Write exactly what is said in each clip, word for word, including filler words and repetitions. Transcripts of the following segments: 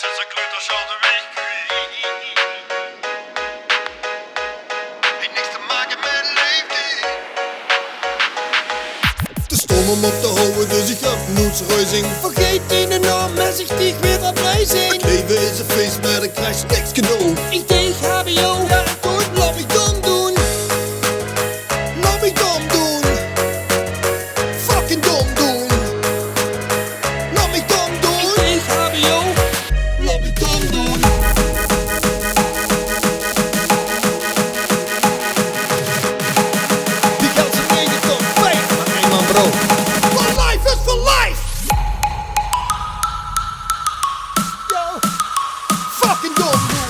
Sinds de kleuterschool de weeg kwiet. Haet niks te make mit leefde. Te stom óm op te hawwe, dus ich höb noedsreuzing. Vergeet diene naam, mer ich deeg weer op reizing. 't Laeve is e fees, mer dan kriegs se niks cadeau. Ich deeg hbo, jao, good, laot mich dom doen. Laot mich dom doen. Fucking dom doen. Laot mich dom doen. Ich deeg hbo. Laot mich dom doen. Die ganse mening toch fijn, mer hey man, bro. For life is for life. Yo. Fucking dom doen.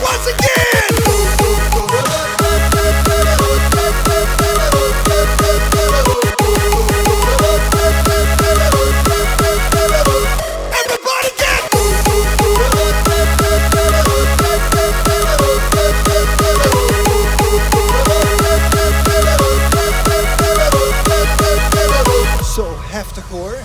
Once again. Everybody get. Zo heftig, hoor.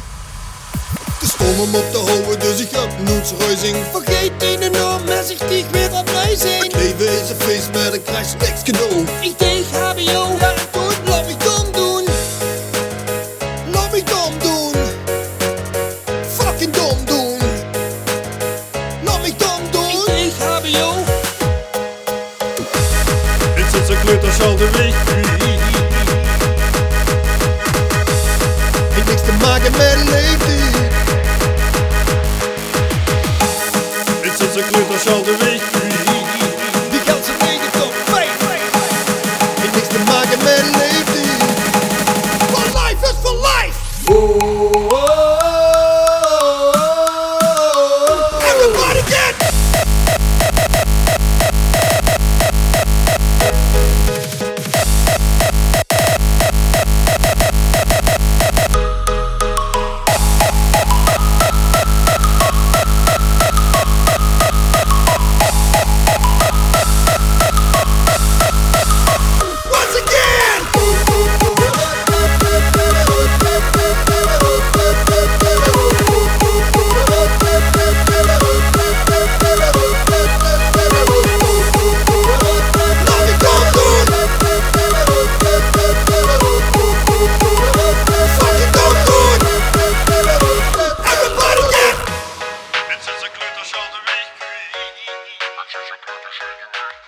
Te stom óm op te hawwe, dus ich höb noedsreuzing. Vergeet diene naam, mer ich deeg weer op reizing. 't Laeve is e fees, mer dan kriegs se niks cadeau. Ich deeg hbo, jao, good, laot mich dom doen. Laot mich dom doen. Fucking dom doen. Laot mich dom doen. Ich deeg hbo. Sinds de kleuterschool de weeg kwiet. Haet niks te make mit leefde. Sinds de kleuterschool de weeg kwiet. Die ganse mening toch fijn. Haet niks te make mit leefde. For life is for life. Everybody get. Once again. Everybody get.